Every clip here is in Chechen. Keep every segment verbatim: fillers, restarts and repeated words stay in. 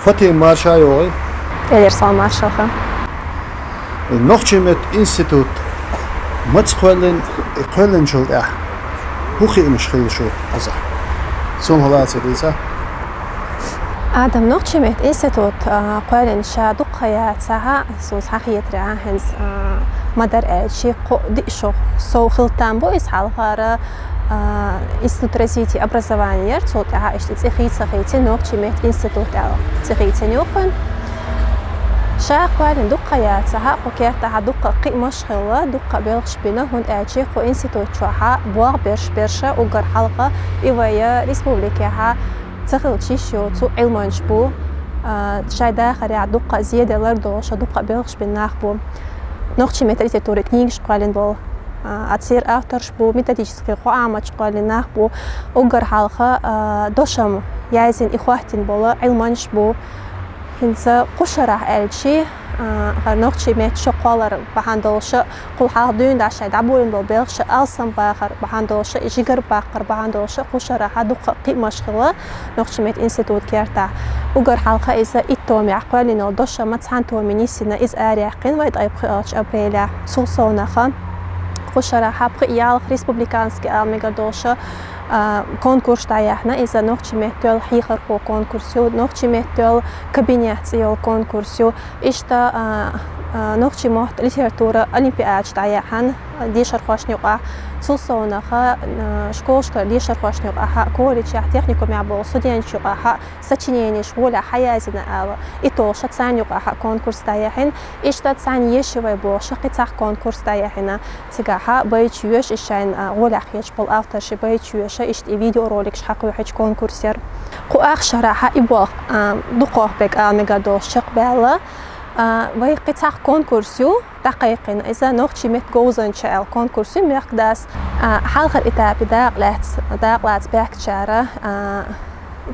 Фатима, марша йогӀий. Элирсал маршалла. Нохчийн меттан институт маца кхоьллина, и кхоьллинчул тӀаьхьа хӀун кхиамаш хилла шун хеза? Цунах лаьца дийца. Адам, нохчийн меттан институт, а, кхоьллина ша дукха ха яцахьа, суна хетарехь, хӀинца, а, ма-дарра аьлча, кхо-диъ шо сов хилла там бу иза хьалхара, а, Институт развития образования яр, цул тӀаьхьа иштта цӀи хийца хийцина нохчийн меттан институт аьлла цӀи хийцина ю кхуьнан. Ша кхоьллина дукха ха яцахьа, кху кертахьа дукха кхиамаш хилла, дукха белхаш бина, хӀунда аьлча кху институт чохьа болх берш берша уггар хьалха и вай республикехьа ца хилча йиш йоцу Ӏилманчаш бу, а, шайн дахарехь дукха зеделар долуша, дукха белхаш бина нах бу. Нохчийн меттан литературин книгаш кхоьллина болу, а, церан авторш бу, методический кхоаматаш кхоьллина нах бу, уггар хьалха, а, дошам яздина и хӀоттийна болу Ӏилманчаш бу. ХӀинца кху шарахь аьлча, а, хӀара нохчийн меттан шо кхоллар бахьана долуша, кхул хьалха дуьйна дӀа шайн дӀаболийна болу белхаш алсам бахар бахьана долуша, и жигара-баккхар бахьана долуша, кху шарахьа дукха кхиамаш хилла нохчийн меттан институт кертахь. Уггар хьалха иза итт томехь кхоьллина йолу дошам цхьана томе нисйина, иза араяьккхина вай ткъе пхоьалгӀачу апрелехь. Цул совнаха кху шарахьа пхи-ялх республиканский ала мегар долуша, а, конкурс дӀаяьхьна, иза нохчийн меттан хьехархо конкурс ю, нохчийн меттан кабинет цӀе йолу конкурс ю. Иштта, а, а, нохчийн меттан литературин олимпиадаш дӀаяьхьна дешархошна юкъахь. Цул совнаха, а, школашкара дешархошна юкъахьа, колледжехь, техникумехь болу студенташ юкъахьа сочиненеш гӀолехь хьаяздина ала, и толуша царна юкъахьа конкурс дӀаяьхьна. Иштта царна еши вай бохуша кхин цхьа конкурс дӀаяьхьна. Цигахьа байчу йоьша и шайна, а, гӀолехь хеташ болу авторша байчу йоьша, иштта и видеороликаш хьакхоьхьучу конкурс яр. Кху ах шарахьа и болх, а, дукхох берг ала мегар долуш чекхбаьлла. А, вай кхин цхьа конкурс ю дӀакхайкхина. Иза нохчийн меттан говзанча аьлла конкурс ю мехкадас. А, хьалхара этапе дакъа лаьцна, дакъа лаца баьхкачара, а,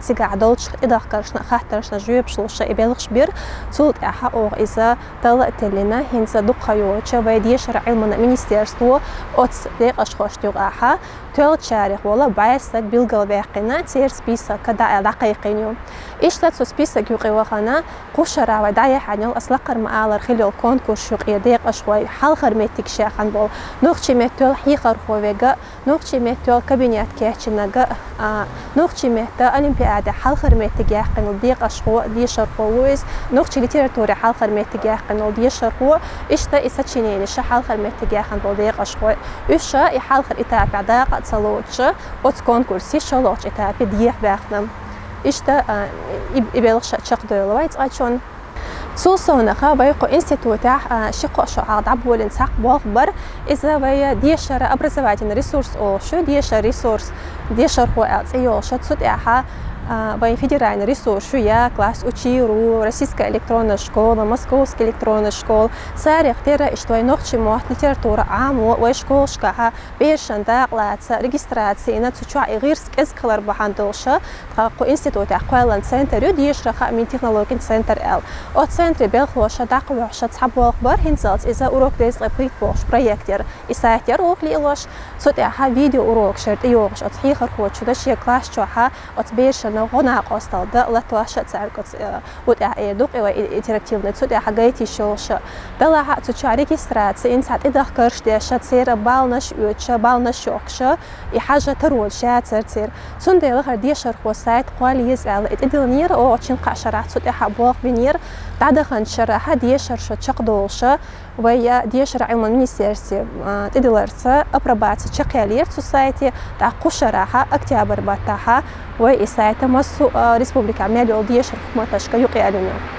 цигахь долчу тӀедахкаршна, хаттаршна жоьпаш луша и белхаш бира. Цул тӀаьхьа оха иза талла а теллина, хӀинца дукха ха йоцуша вай дешаран Ӏилманан министерство оцу декъашхошна юкъахьа тоьллачарех волу бӀе стаг билгалваьккхина, церан список дӀа-, дӀакхайкхийна ю. Иштта цу список юкъе вахана, кху шарахь вай дӀаяьхьна йолу, ас лакхара ма-аллара, хилла йолу конкурс юкъе декъашхой хьалхара меттигаш яьккхина болу, нохчийн меттан хьехархо верг, нохчийн меттан кабинет кечйинарг, а, нохчийн меттан олимпиаде хьалхара меттиг яьккхина волу декъашхо, дешархо ву иза, нохчийн литературе хьалхара меттиг яьккхина волу дешархо, иштта и сочиненеша хьалхара меттиг яьккхина волу декъашхо. Уьш ша и хьалхара этапехь дакъа а ца лоцуша, оцу конкурсе шолгӀачу этапе дехьабаьхна. Иштта, а, и, и белхаш чекхдевлла вай цкъачунна. Цул совнаха вай кху институтехь, а, ши-кхо шо хьалха дӀаболийна цхьа болх бар. Иза вай дешара образовательный ресурс олуш ю, дешара ресурс, дешархо аьлла цӀе йолуша, цу тӀехьа, а, вайн федеральный ресурс ю, я класс «Учи.ру», «Российская электронная школа», «Московская электронная школа». Царех тера иштта вай нохчийн меттан литература Ӏамо вай школашкахьа бершан дакъа лаца регистраци йина, цу чохь и гӀирс кӀезиг хилар бахьана долуша, тхан кху институтехь кхоьллина центр ю, дешаран хаамийн технологийн центр аьлла. Оцу центре белхалоша дӀакхайкхош цхьа болх бар, хӀинцалц иза «Урок дезткъе пхийтта» бохуш проект яр, и сайт яр оха лиалош. Цу тӀехьа видеоурокаш яр тӀейогӀуш оцу хьехархочунна шен класс чохьа оцу бершана гӀо-накъосталла дан латош а цаьрга оцу, э, УтӀехь эр ду-кх и вай и-, интерактивный, цу тӀехь гайта йиш йолуш. Делахь а цу чохь регистраци йина, цхьа тӀедахкарш деш, церан баллаш оьцуш, баллаш йохкуш, и хьажа таро дезаш яцара церан. Цундела хӀара дешархо сайт кхолла еза аьлла, и тӀедиллинера оха чӀогӀа кхаа шарахь, цу тӀехь болх бинера, дӀадаханчу шарахь дешархо чекхдолуш, вай дешаран Ӏилманан министерстве, а, тӀедилларца апробаци чекхъяьллера цу сайте, тӀаккха кху шарахь, октябрь баттахь, вай и сайт массо а, а, республикехь мел йолу дешаран хӀукуматашка юкъаяьлла ю.